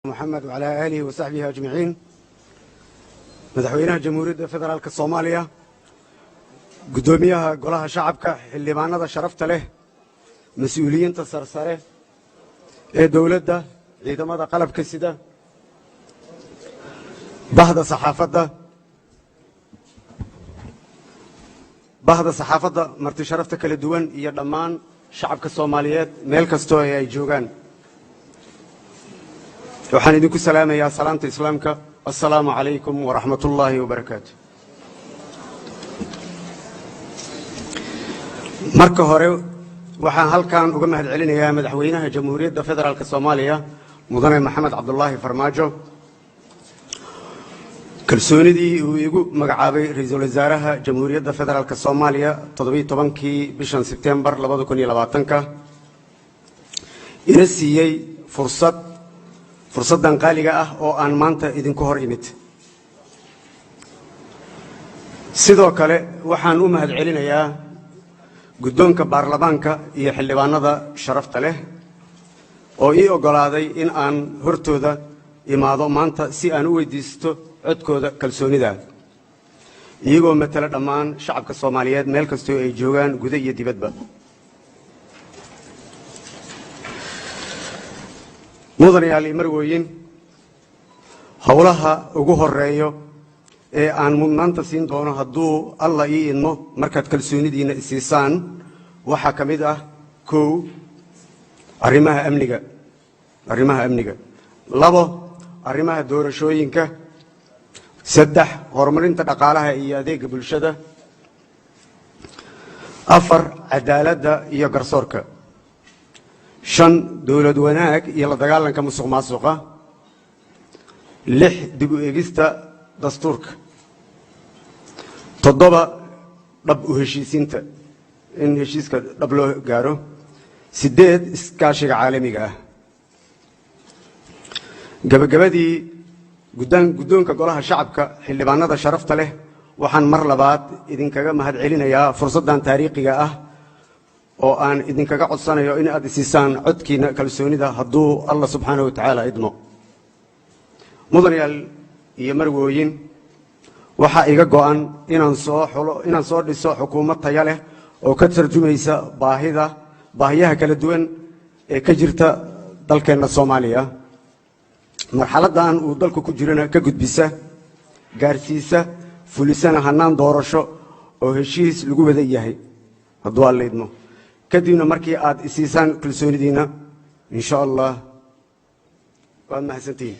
Muxamed wacalaa aalihi wa saxbihi ajmaciin. Madaxweynaha Jamhuuriyadda Federaalka Soomaaliya, guddoomiyaha Golaha Shacabka, xildhibaanada sharafta leh, mas-uuliyiinta sarsare ee dowladda, ciidamada qalabka sida, bahda saxaafadda, marti sharafta kala duwan iyo dhammaan shacabka Soomaaliyeed meel kastoo ee ay joogaan, waxaan idinku salaamayaa salaamta Islaamka: assalaamu calaykum waraxmat ullaahi wabarakaatu. Marka hore waxaan halkan uga mahad celinayaa Madaxweynaha Jamhuuriyadda Federaalk Soomaaliya, Mudane Maxamed Cabdulaahi Farmaajo, kalsoonidii uu igu magacaabay Ra-iisul Wasaaraha Jamhuuriyadda Federaalk Soomaaliya 17-kii bishan Sebtembar 2020-ka, ina siiyey fursaddan qaaliga ah oo aan maanta idinku hor imid. Sidoo kale waxaan u mahad celinayaa guddoonka baarlamaanka iyo xildhibaanada sharafta leh oo ii oggolaaday in aan hortooda imaado maanta si aan u weydiisto codkooda kalsoonida, iyagoo matala dhammaan shacabka Soomaaliyeed meel kastoo ay joogaan, guda iyo dibadba. Mudanayaal iyo marwooyin, howlaha ugu horeeyo ee aan mudnaanta siin doono hadduu Alla ii idmo markaad kalsoonidiinna isiisaan waxaa ka mid ah: 1, arrimaha amniga; 2, arrimaha doorashooyinka; 3, horumarinta dhaqaalaha iyo adeegga bulshada; 4, cadaaladda iyo garsoorka; 5, dowlad wanaag iyo la dagaalanka musuq maasuqa; 6, dib u eegista dastuurka; 7, dhab u heshiisiinta, in heshiiska dhab loo gaaro; 8, iskaashiga caalamiga ah. Gabagabadii, guddoonka Golaha Shacabka, xildhibaanada sharafta leh, waxaan mar labaad idinkaga mahad celinayaa fursaddan taariikhiga ah oo aan idinkaga codsanayo in aad isiisaan codkiina kalsoonida hadduu Alla subxaanahu wa tacaala idmo. Mudanayaal iyo marwooyin, waxaa iga go'an inaan soo xulo, inaan soo dhiso xukuumad taya leh oo ka tarjumaysa baahiyaha kala duwan ee ka jirta dalkeenna Soomaaliya, marxaladdan uu dalku ku jirana ka gudbisa, gaarsiisa, fulisana hannaan doorasho oo heshiis lagu wada yahay hadduu Alla idmo. Kadibna markii aad isiisaan kalsoonidiinna, insha Allah. Waad mahadsantihiin.